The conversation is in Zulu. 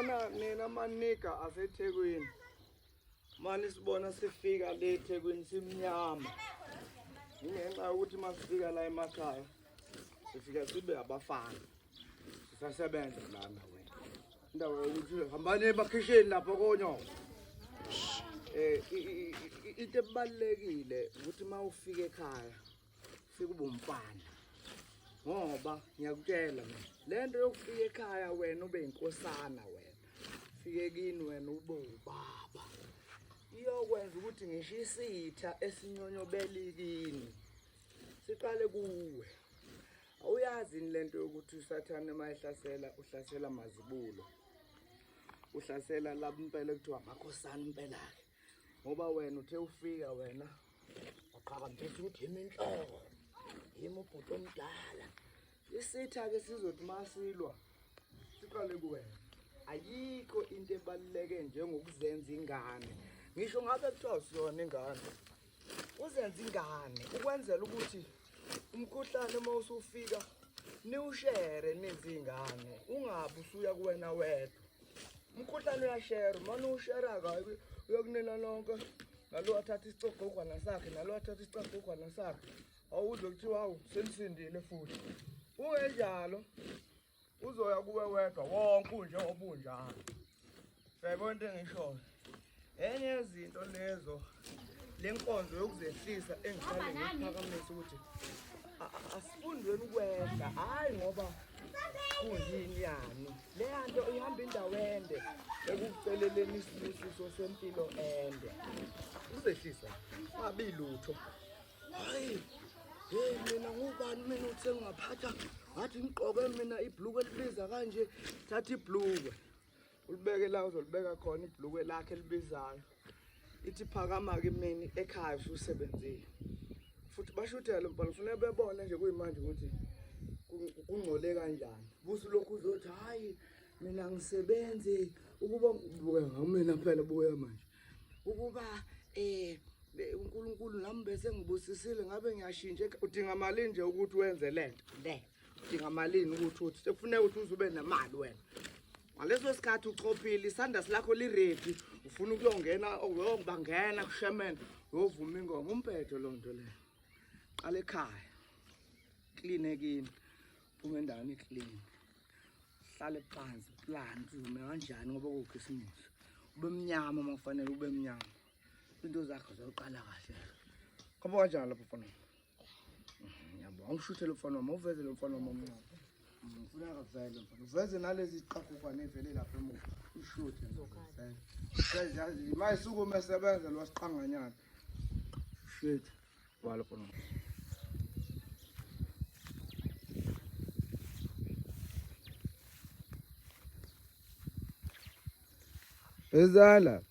Yabona nina maniga aseThekwini. Mani sibona sifika le eThekwini simnyama. Ingenxa yokuthi masifika la emakhaya sifika sibe abafana. Sisasebenza lana wena. Indawo yokuthi hambani emakhishini lapha konyoko. Into ebalulekile ukuthi uma ufika ekhaya ufike ube umfana. Ngoba ngiyakutshela mina lento yokufika ekhaya wena ube inkosana wena. Fike kini wena ube ubaba. Iyokwenza ukuthi ngisho isitha esinyonyobela kini siqale kuwe. Awuyazi yini lento yokuthi uSathane uma ehlasela uhlasela amazibulo. Uhlasela labo impela ekuthiwa amakhosana impela-ke. Ngoba wena uthe ufika wena waqhakambisa ukuthi yimi inhloko, yimi ubhuti omdala. Isitha-ke sizothi uma silwa siqale kuwena. Ayikho into ebaluleke njengokuzenza ingane. Ngisho ngabe kuthiwa usiyona ingane, uzenza ingane ukwenzela ukuthi umkhuhlane uma usufika niwushere nizingane, ungabi usuya kuwena wedwa. Umkhuhlane uyashera, uma niwushera kabi uyokunina nonke, nalo wathatha isicogogwana sakhe, nalo wathatha isicogogwana sakhe, awuzwe kuthiwa hawu senisindile futhi. Kungenjalo uzoya kuwe wedwa wonke unjengoba unjalo. Uyayibona into engishoyo? Enye yezinto lezo le nkonzo yokuzehlisa engihlale ngiyiphakamisa ukuthi asifundweni ukwehla, hhayi ngoba kuyini yani. Leya nto ihamba indawo ende ekuceleleni isibusiso sempilo ende. Ukuzehlisa ungabi lutho. Hayi, hey mina ngubani mina uthe ngingaphatha ngathi ngigqoke mina ibhluku elibiza kanje, thatha ibhlukwe ulibeke la uzolibeka khona ibhlukwe lakhe elibizayo. Ithi phakama-ke imini ekhaya ususebenzile. Futhi bashuthele mfana, kufuneka bebone nje kuyimanje ukuthi kungcole kanjani. Busu lokhu uzothi hhayi mina ngisebenzi ukuba buka ngamina phela buya manje. Ukuba uNkulunkulu nami bese ngibusisile ngabe ngiyashintsha. Udinga malini nje ukuthi wenze lento le? Udinga malini ukuthi uthi sekufuneka ukuthi uze ube nemali wena. Ngaleso sikhathi uchophile isandla lakho li-ready, ufuna ukuyongena uyobangena kushemen, uyovuma ingoma umphetho loo nto leyo. Qala ekhaya, clean ekini, uphume endaweni clean. Hlale phansi, plan uvume kanjani ngoba kuwukhisimusi. Ube mnyama uma kufanele ube mnyama. Into zakho zoqala kahle. Khomba kanjani lapho mfana? Ngiyabonga. Ungishuthele mfana wami, uveze lo mfana wami omncane. Ngifuna akavele mfana. Uveze nalezi ziqaqukwane evele lapha emuva. Ushuthe. Vele. Mayisukume esebenza lo wasiqanganyana. Shit. Wala mfana. Ezala.